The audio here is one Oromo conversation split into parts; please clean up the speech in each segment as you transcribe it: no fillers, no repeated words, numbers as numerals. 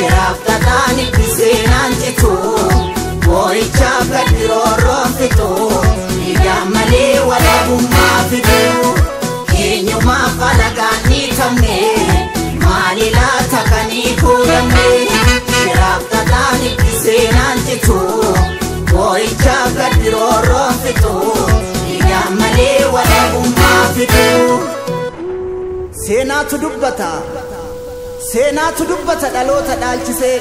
Shiraaf xaxaan itti seenaan citu boo'ichaaf gaddi roorroon fixu dhiigaan malee walabummaa fidu. Eenyumaaf alagaan ni tamne maali laata kan hiikuu dhabne? Shiraaf xaxaan itti seenaan citu boo'ichaaf gaddi roorroon fixu dhiigaan malee walabummaa fidu. Seenaatu dubbata. Seenaatu dubbata dhaloota dhaalchisee.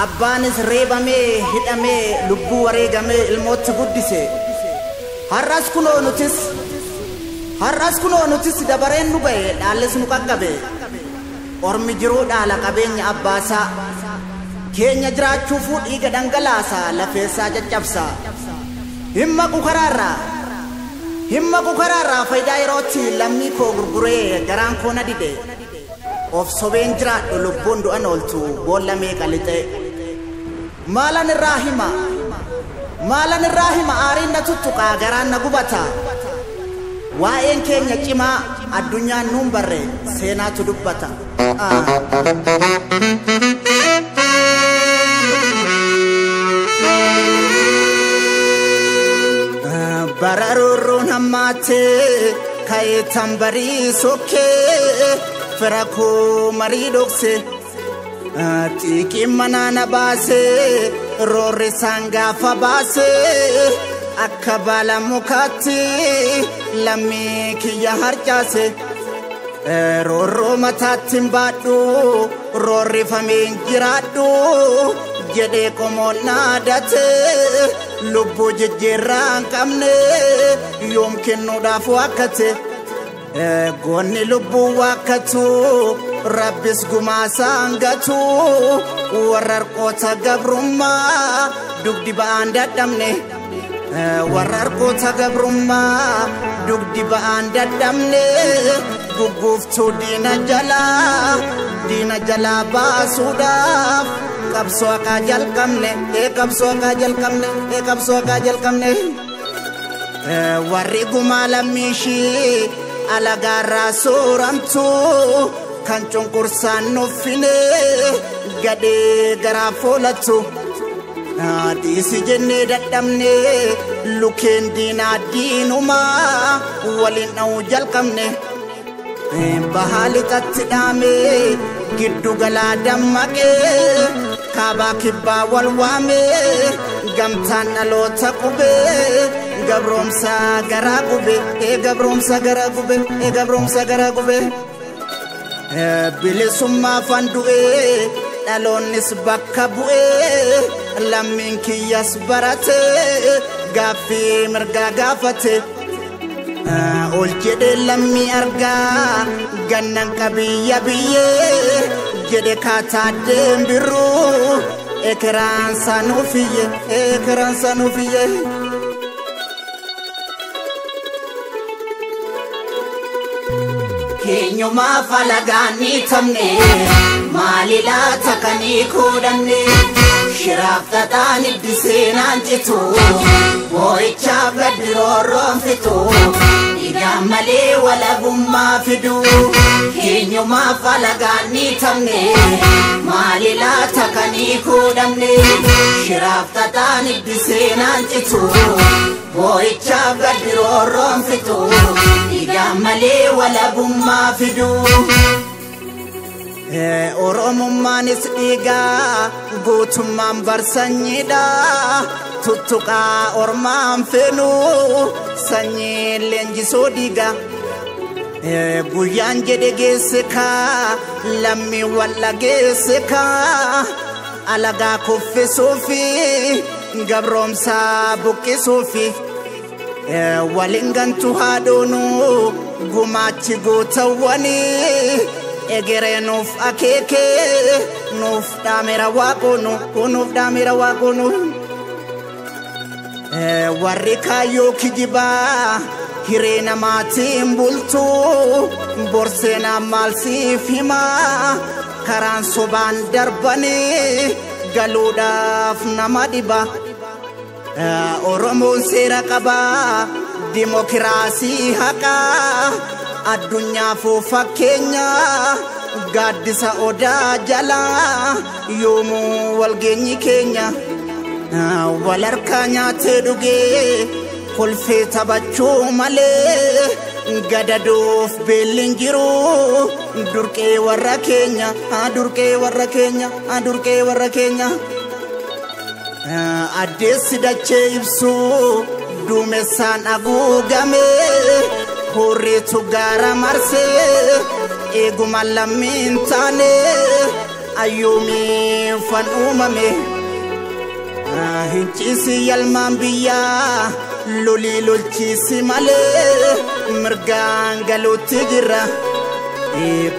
Abbaanis reebamee hidhamee lubbuu wareegamee ilmootti guddise. Har'as kunoo nutis Har'as kunoo nutis dabareen nu ga'e dhaallis nu qaqqabe. Ormi jiruu dhaala qabeenya abbaasaa. Keenya jiraachuufuu dhiiga dhangalaasaa lafeessaa caccabsaa. Himma kukaraarraa Himma kukaraarraa faayidaa yerootti lammii koo gurguree garaan koo na dide. Of sobeen jiraadhu lubbuun du'an ooltu boolla meeqa lixee. Maalan irraa hima Maalan irraa hima aariin na tuttuqaa garaan na gubata. Waa'een keenya cimaa addunyaan nuun barre seenaatu dubbata. Bararoorroon hammaatee ka'ee tambarii sokkee fira koo marii dhokse. Xiiqiin manaa na baasee roorri isaan gaafa baasee akka baala mukaatti lammii kiyya harcaase. Roorroo mataatti hin baadhu roorrifamee hin jiraadhu jedhee qomoon naadate lubbuu jijjiirraa hin qabne yoom kennuudhaaf waakkate. Goonni lubbuu waakkatu rabbis gumaasaa hangatu warra harqoota gabrummaa dugdi ba'aan dadhabne. Warra harqoota gabrummaa dugdi ba'aan dadhabne gugguuftuu diina jalaa baasuudhaaf qabsoo haqaa jalqabne qabsoo haqaa jalqabne qabsoo haqaa jalqabne. Warri gumaa lammiishii alagaarraa sooramtu kan cunqursaan nuffine gadhee garaa foolattu. Dhiisi jennee dadhabne lukeen diinaa diinumaa waliin dha'uu jalqabne. Bahaa lixatti dhaamee giddu galaa dammaqee kaabaa kibbaa wal waamee gamtaan dhaloota qubee gabroomsa garaa gube gabroomsa garaa gube gabroomsa garaa gube. Bilisummaa afaan du'ee dhaloonnis bakka bu'ee lammiin kiyyas barate gaaffii mirgaa gaafate. Ol jedhee lammii argaa gannan qabiyya biyyee jedhe kaataa deembiruu ekeraan sanuufiyye ekeraan sanuufiyye. Keenyumaaf alagaan ni tamne maali laata kan hiikuu dhabne? Shiraaf xaxaan itti seenaan citu boo'ichaaf gaddi roorroon fixu dhiigaan malee walabummaa fidu. Keenyumaaf alagaan ni tamne maali laata kan hiikuu dhabne? Shiraaf xaxaan itti seenaan citu boo'ichaaf gaddi roorroon fixu dhiigaan malee walabummaa fidu. Oromummaanis dhiigaa guutummaan barsanyiidha. Tuttuqaa ormaan feenu sanyii leenjisoo dhiiga. Guyyaan jedhe geesse kaa lammii walla geesse kaa alagaa kuffisuufi gabroomsaa buqqisuufi. Waliin gantu haadhoonu gumaachi guutawwanii egeree nuuf akeekee nuuf dhaamera waaqoonu nuuf dhaamera waaqoonu. Warri kaayyoo kijibaa hiree namaatiin bultu borseenaa maal siif himaa karaan sobaan darbanii galuudhaaf nama dhiba. Oromoon seera qabaa dimokiraasii haqaa addunyaafuu fakkeenya Gaaddisa odaa jalaa yoomuu walgeenyi keenya wal harkaa nyaatee dhugee kolfee taphachuu malee gadadoof beelli hin jiru durqee warra keenya durqee warra keenya durqee warra keenya addeessi dachee ibsuu duumessaan haguugame hurriitu gaara marsee eeguma lammiin taane ayyoomiin fan uumame hinciisi yalmaan biyyaa lolii lolchiisi malee mirgaan galuutti jirra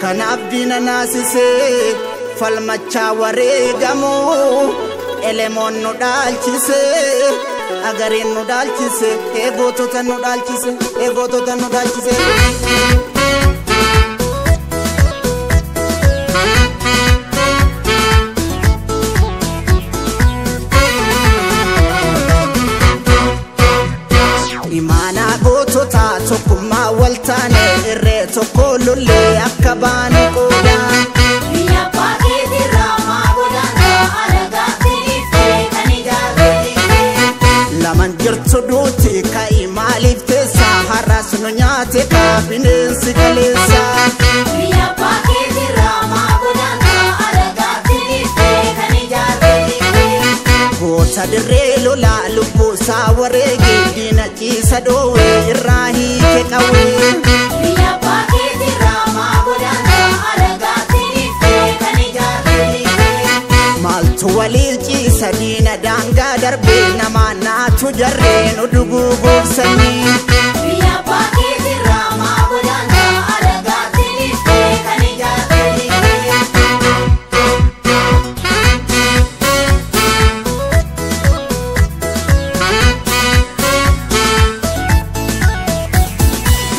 kanaaf diina naasisee falmachaa wareegamuu elemoon nu dhaalchise agariin nu dhaalchise eegootota nu dhaalchise eegootota nu dhaalchise. Imaanaa gootota tokkummaa wal taane irree tokko lollee akka baanu qooda. Biyya abbaa keetirraa maa godaanta alagaatti dhiiftee kan ijaarree dhiiftee. Laman jirtu duuti ka'i maaliif teessa har'as nu nyaate kaa bineensi kaleessa. Biyya abbaa keetirraa maa godaanta alagaatti dhiiftee kan ijaarree dhiiftee. Goota dirree lolaa lubbuu isaa wareege diina ciisa dhoowwee irraa hiike qawwee. Biyya abbaa keetirraa maa godaanta alagaatti dhiiftee kan ijaarree dhiiftee. Maaltu walii ciisa diina daangaa darbee namaa naatu jarree nu duguuguuf sanyii. Biyya abbaa keetirraa maa godaanta alagaatti dhiiftee kan ijaarree dhiiftee.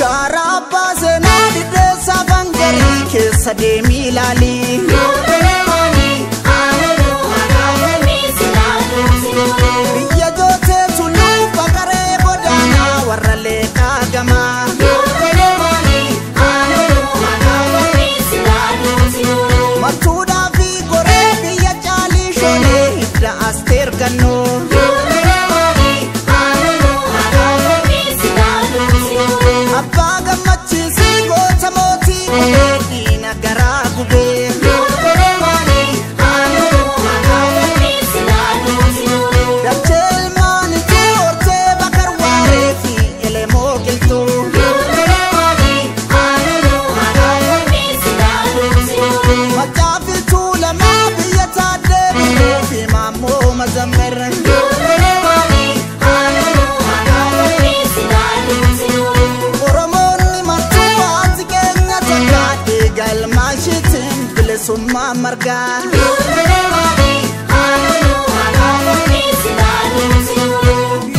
Gaara abbaa seenaa diddeessa bangarii keessa deemii ilaali. Biyya jootee tulluu baqaree godaanaa warra leeqaa gamaa. Mattuudhaa fi goree biyya caalii shonee hidda asteer gannoo. Abbaa gammachiisii goota mootii gubee diina garaa gubee. Dachee ilmaanituu hortee bakar waaree fi elemoo qilxuu. Macaafi tuulamaa biyya taaddee birruu fi maammoo mazammir. Oromoonni martuu haati keenya takkaa dhiiga ilmaan ishiitiin bilisummaa margaa.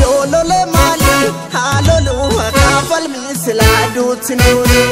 Yoo lole maali haa lolu haqaa falmii silaa duuti nuulu.